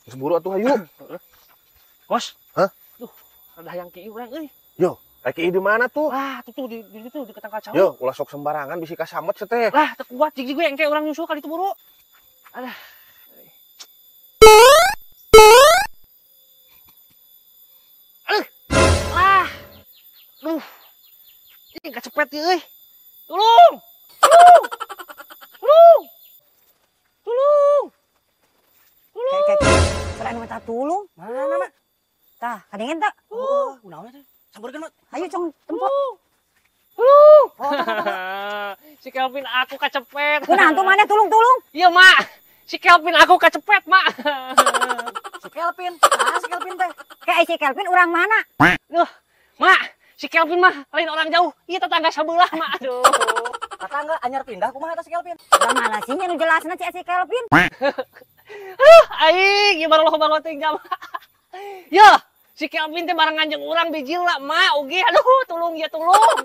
Geus buru atuh hayu. Bos. Hah? Duh, ada hayang kieu urang euy. Yo, aya kieu di mana tuh? Wah, tuh tuh di ditu di ketangkal cau. Yo, ulah sok sembarangan bisi kasamet sia teh. Lah, teu kuat jig-jig we engke urang nyusul ka ditu buru. Alah. Aduh. Lah. Duh. Ih, kacepet ieu euy. Tulung. Tulung. Tulung. Tulung. Tulung. Kayak keren minta tulung. Mana, Mak? Tah, kadengin tak? Oh, kunaon teh? Sampeurkeun, Mak. Ayo cong tempo. Tulung. Oh, tah. Si Kelvin aku kacepet. Kunaon tuh maneh tulung-tulung? Iya, Mak. Si Kelvin aku kacepet, Mak. Si Kelvin. Ah, si Kelvin teh. Kayak si Kelvin orang mana? Duh, Mak. Si Kelvin mah lain orang jauh. Iya tetangga sebelah, Mak. Aduh. Tetangga anyar pindah kumaha eta si Kelvin? Udah mana sih nu jelasna si Kelvin? Aduh, aing ieu baru loba teuing jam. Ya, si Kelvin teh barengan jeung urang bijil lah, Mak. Oge, aduh, tulung ya tulung.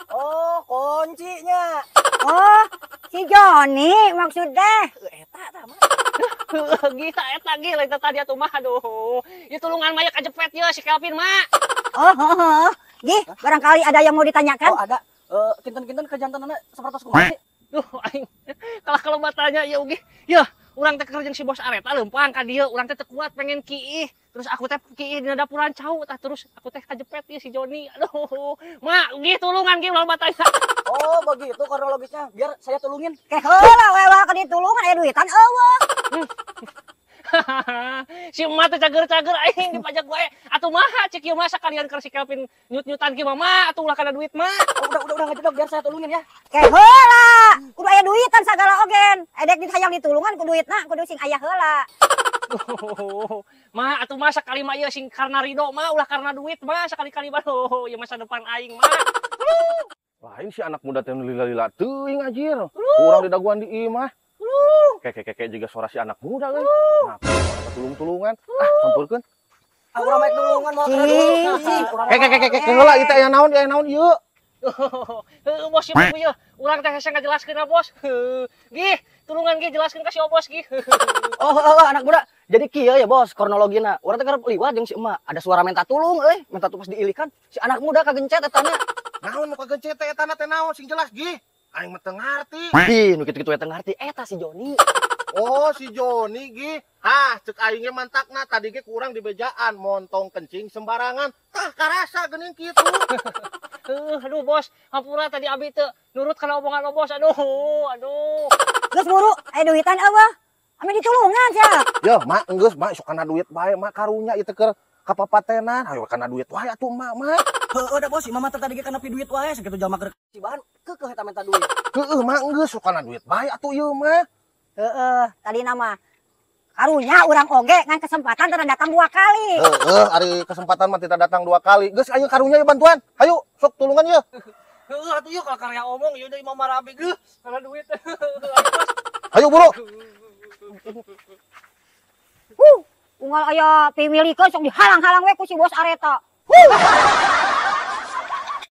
Oh, kuncinya. Oh, si Joni maksudnya. Eta tah, Mak. Gila eta ge lain tadi atuh mah aduh. Ya tulungan mah ya kajepet ya si Kelvin, Mak. Oh. Gih, barangkali ada yang mau ditanyakan? Oh, ada. Kinten-kinten kejantanana sapertos kumaha sih? Duh, aing kalah kalau batanya ya ugi. Ya, urang teh keur jeung si bos Areta leumpang ka dieu, urang teh teu kuat pengen kiih. Terus aku teh kiih dina dapuran cau tah terus aku teh kajepet ieu si Joni. Aduh, Mak, ugi tulungan ge ulah batanya. Oh, begitu kronologisnya. Biar saya tulungin. Ke heula we wah ka ditulungan aya duitan eueuh. Si emak teh cager-cager aing dipajak wae. Atuh maha cek ieu mah sakalian keur si Kelvin nyut-nyutan ki mama atuh ulah kana duit mah. Oh, udah ngajedog biar saya tulungin ya. Ke heula, kudu aya duitan sagala ogen. Edek hayang ditulungan ku duitna kudu sing aya heula. Ma atuh mah sakali mah ieu sing karena ridho mah ulah karena duit mah sakali-kali mah ieu masa depan aing mah. Lain si anak muda teh nu lila-lila teuing anjir. Urang didaguan di ieu mah. Kek juga suara si anak muda euy. Nah, tulung-tulungan. Ah, sampeurkeun. Ah, urang mah tulungan moal kana duit. Kek heula ieu teh aya naon ieu. Heuh, bos ieu ieu. Urang teh hese ngajelaskeun bos. Gih, tulungan gih jelaskeun ka si bos gih. Oh, heeh anak muda. Jadi kieu ya bos kronologina. Urang teh keur liwat jeung si emak. Ada suara minta tulung euy, minta tulung pas diilikan si anak muda kagencet etana. Naon nu kagencet teh etana teh naon sing jelas gih. Aing mah teu ngarti. Ih, nu kitu-kitu teu ngarti eta si Joni. Oh, si Joni gih. Hah, cek aing ge mantakna tadi ge kurang di bejaan montong kencing sembarangan. Tah karasa geuning kitu. Aduh bos, hampura tadi abi teu nurut kana omongan bos. Aduh, aduh. Geus buru, aya duitan eueuh. Ame ditulungan sia. Yo, mak geus mak sok kana duit bae mak karunya ieu teh keur kapapatenan. Hayo kana duit wae atuh mak mah. Heueuh da bos, si mama teh tadi ge kana pi duit wae sakitu jalma keur cibahan keukeuh eta minta duit. Heueuh mak geus sok kana duit bae atuh ieu mah. Heeh, tadi nama karunya urang oge ngan kesempatan teu datang dua kali. Heeh, ari kesempatan mah tidak datang dua kali. Geus ayo karunya ieu bantuan. Hayu sok tulungan ieu. Heeh atuh ieu kalau karya omong ieu deui mama rabi geuh kana duit. Hayu buru. Huh, unggal aya pimilikeun sok dihalang-halang we ku si bos Areta. Huh.